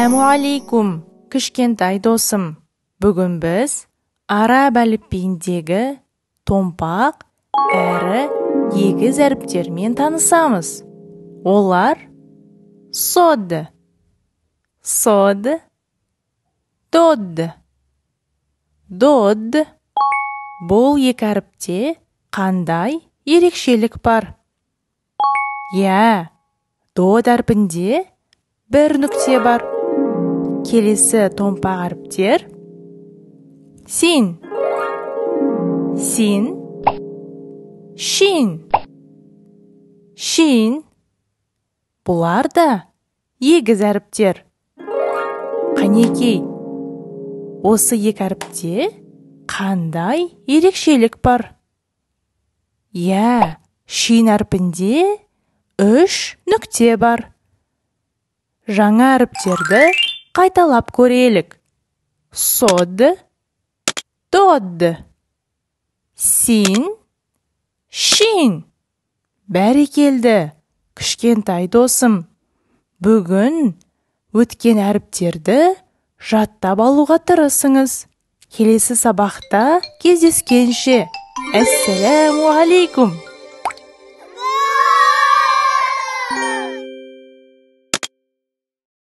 Әссәләму алейкум, кішкентай досым. Бүгін біз араб әліпбиіндегі томпақ әрі егіз әріптермен танысамыз. Олар сод, сод, дод, дод. Бұл екі әріпте қандай ерекшелік бар? Иә, дод әрпінде бір нүкте бар. Келесі томпақ әріптер син, син, шин, шин. Бұлар да егіз әріптер. Қанекей, осы екі әріпте қандай ерекшелік бар? Иә, шин әрпінде 3 нүкте бар. Жаңа әріптерді қайталап көрелік. Сод, дод, син, шин. Бәрекелді, кішкентай досым. Бүгін өткен әріптерді жаттап алуға тырысыңыз. Келесі сабақта кездескенше. Әссәләму алейкум.